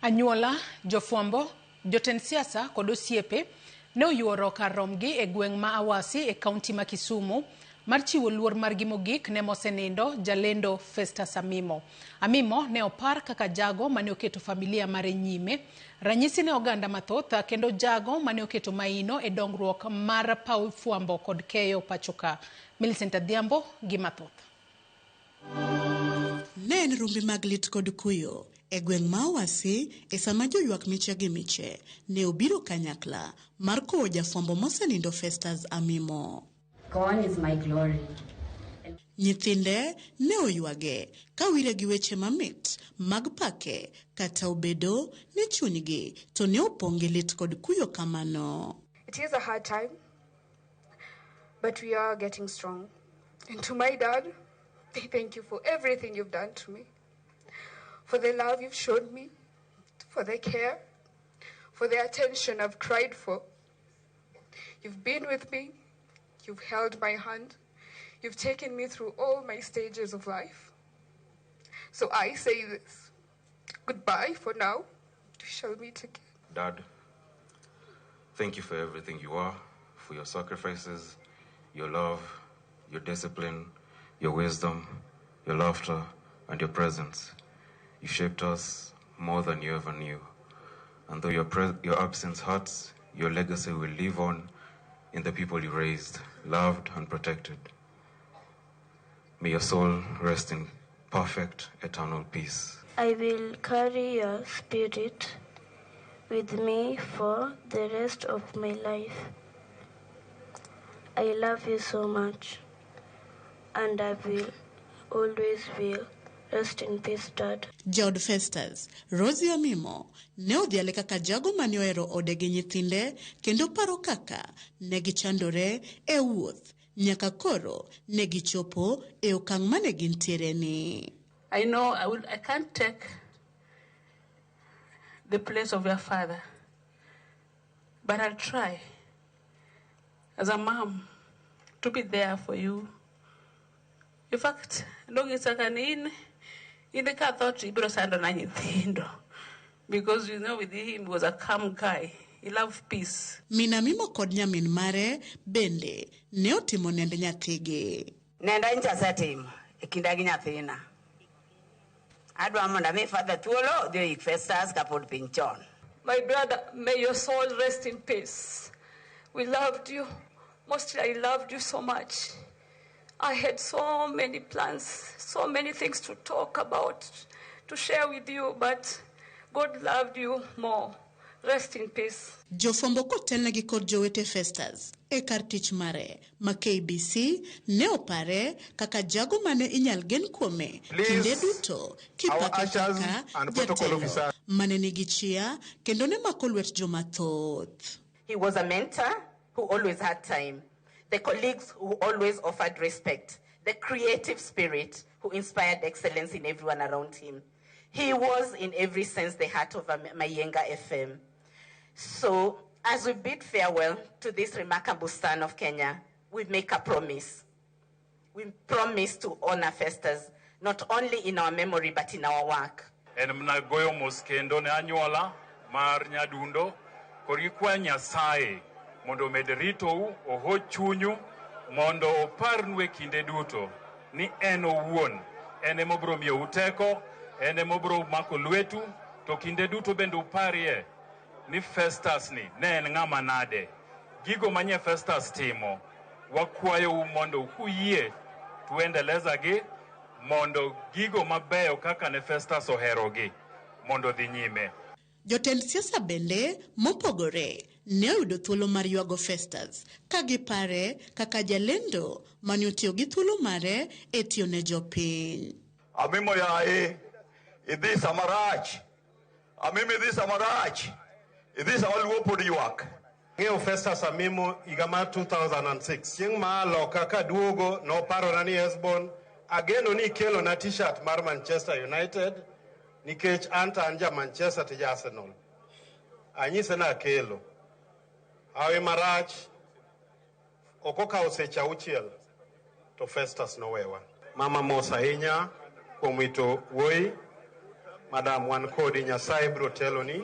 Anyuola, jofwambo, jotend siasa kod osiepe ne oyuoro kar romgi e gweng' ma Awasi e kaunti ma Kisumu mar chiwo luor margi mogik ne mosenindo jalendo Festus Amimo. Amimo ne opar kaka jago mane oketo familia mare nyime, ranyisi ne oganda mathoth kendo jago mane oketo maino e dongruok mar paw fwambo kod keyo pachoka. Millicent Adhiambo gi mathoth. Ne en rumbi mag lit kod kuyo e gweng' ma Awasi e sama joywak miche gi miche ne obiro kanyakla mar kowo jafwambo mosenindo Festus Amimo. Gone is my glory. Nyithinde ne oywage ka wire gi weche mamit mag pake kata obedo ni chunygi to ne opong' gi lit kod kuyo kamano. It is a hard time, but we are getting strong. And to my dad, I thank you for everything you've done to me, for the love you've shown me, for the care, for the attention I've cried for. You've been with me, you've held my hand, you've taken me through all my stages of life. So I say this goodbye for now. We shall meet again. Dad, thank you for everything you are, for your sacrifices, your love, your discipline, your wisdom, your laughter, and your presence. You shaped us more than you ever knew. And though your absence hurts, your legacy will live on in the people you raised, loved, and protected. May your soul rest in perfect eternal peace. I will carry your spirit with me for the rest of my life. I love you so much, and I will always will. Rest in peace, Dad. Jaod Festus, Rosie Amimo, ne odhiale kaka jago mane ohero ode gi nyithinde kendo paro kaka ne gichandore e wuoth nyaka koro ne gichopo e okang' mane gintiere ni. I know I can't take the place of your father, but I'll try as a mom to be there for you. In fact, nong'isa ni in ka thought ibiro sando na nyithindo because you know with him he was a calm guy. He loved peace. Min Amimo kod nyamin mare bende ne otimo nend nyathigi. Nenda ncha asetimo e kinda gi nyathina. Adwa mondo ami father thuolo odhi oik Festus kapod piny chon. My brother, may your soul rest in peace. We loved you. Mostly I loved you so much. I had so many plans, so many things to talk about, to share with you, but God loved you more. Rest in peace. Jofwambo kotelnegi kod jowete Festus e kar tich mare ma KBC ne opare kaka jago mane inyal gen kuome kinde duto kipake kaka jatelo mane nigi chia kendo ne mako lwet joma thoth. He was a mentor who always had time, the colleagues who always offered respect, the creative spirit who inspired excellence in everyone around him. He was, in every sense, the heart of Mayienga FM. So, as we bid farewell to this remarkable son of Kenya, we make a promise. We promise to honor Festus, not only in our memory, but in our work. En mana goyo mos kendo ne anyuola mar Nyadundo kod gikwayo Nyasaye mondo omed ritou, oho chunyu, mondo oparnu e kinde duto ni en owuon en ema obiro miyou teko, en ema obiro mako lwetu, to kinde duto bende uparie ni Festus ni ne en ng'ama nade. Gigo manye Festus timo, wakwayou mondo kuyie tuendeleza gi mondo gigo mabeyo kaka ne Festus oherogi mondo odhi nyime. Jotend siasa bende mopogore ne oyudo thuolo mar ywago Festus ka gipare kaka jalendo mane otiyo gi thuolo mare e tiyo ne jopiny. Amimo yaye, idhi sama rach. Amimo idhi sama rach. Idhi sama luo pod ywak. Ng'eyo Festus Amimo higa mar 2006. Chieng' ma aloka kaduogo noparona ni Hesbon, ageno ni ikelona t-shirt mar Manchester United nikech an to an ja Manchester to ja Arsenal. Anyise ni akelo. Hawi marach ok okawo seche 6 to Festus nowewa. Mama mos ahinya kuom wito wuoyi. Madam, wan kodi, Nyasaye biro teloni,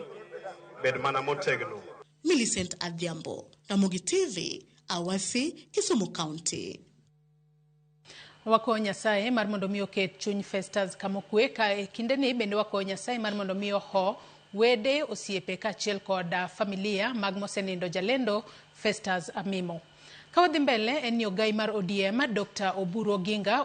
bed mana motegno. Millicent Adhiambo, Ramogi TV, Awasi, Kisumu County. Wakwayo Nyasaye mar mondo mi oket chuny Festus kama okwe ka e kindeni bende wakwayo Nyasaye mar mondo mi oho wede, osiepe kaachiel kod familia mag mosenindo jalendo Festus Amimo. Ka wadhi mbele en ni ogai mar ODM Dr. Oburu Oginga.